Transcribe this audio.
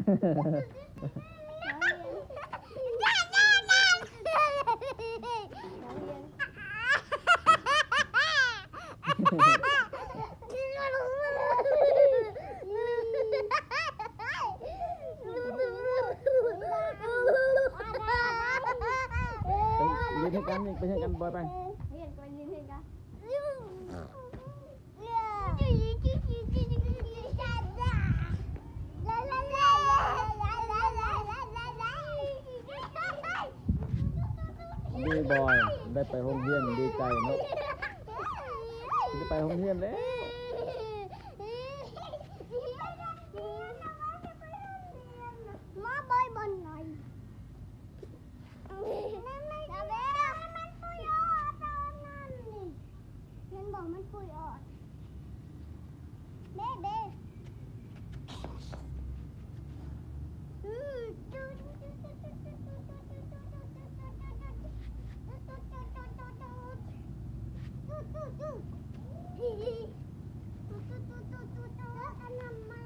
ໄປເຮັດຫຍັງນີ້ ໄປເຮັດຫຍັງ ບອຍ ໄປ. ດີບອຍ ໄດ້ໄປໂຮງຮຽນ ດີໃຈເນາະ ໄດ້ໄປໂຮງຮຽນແລ້ວ. ມາບອຍ ບ່ອນໃດ? ແມ່ນບໍ່ ມັນປຸຍອອກຕອນນັ້ນນີ້ ແມ່ນບໍ່ ມັນປຸຍອອກ ເບ ເບ. ອັນນັ້ນມາ